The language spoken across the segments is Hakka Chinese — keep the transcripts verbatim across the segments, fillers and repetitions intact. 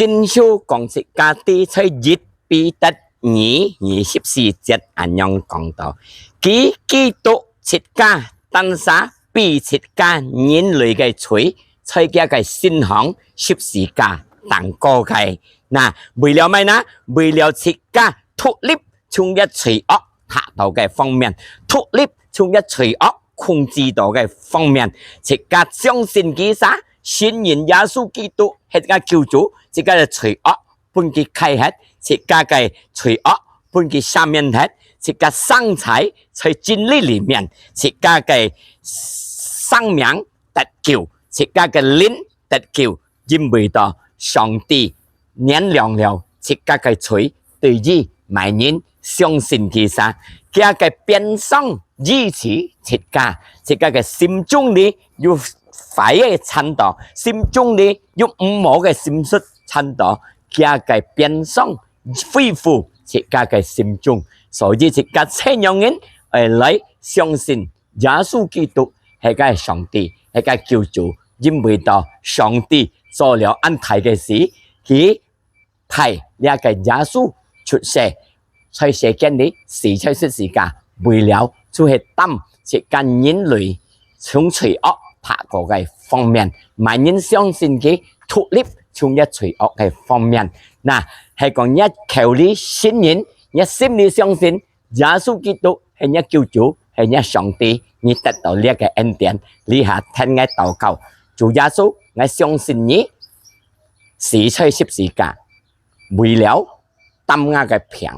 經書講自家知在一彼得二二十四節恁樣講到：佢基督自家單儕背自家人類个罪，在佢个身項十字架頂高个。那為了麼个呢？為了自家脫離從這罪惡下到个方面，脫離從這罪惡控制到个方面，自家相信佢儕，信認耶穌基督係个救主，自家个罪惡分佢㧡忒，自家个罪惡分佢赦免忒，自家生在在真理裡面，自家个生命得救，自家个靈得救，因為到上帝原諒了自家个罪，對於麼人相信佢儕，佢个鞭傷醫治自家，自家个心中裡有壞个懺到，心中裡有毋好个心思懺到，佢个鞭傷恢復自家个心中。所以自家全人愛來相信耶穌基督係个上帝，係个救主，因為到上帝做了恁大个事，佢派這个耶穌出世，在世間裡死在十字架，為了就係擔自家人類從罪惡爬過个方面，麼人相信佢脫離從這罪惡个方面。那係講若口裡承認，若心裡相信，耶穌基督係若救主，係若上帝，你得到這个恩典。這下聽𠊎禱告，主耶穌，𠊎相信你死在十字架，為了擔𠊎个病，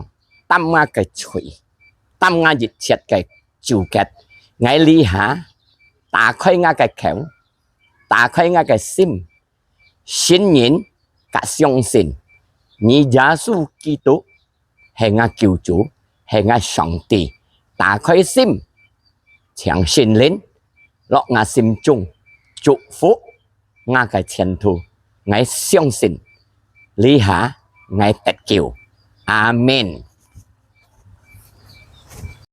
擔𠊎个罪，擔𠊎一切个糾結。𠊎這下打開𠊎个口，打開𠊎个心，承認佮相信你耶穌基督係𠊎救主，係𠊎上帝。打開心，請聖靈落𠊎心中，祝福𠊎个前途。𠊎相信，這下𠊎得救。阿門。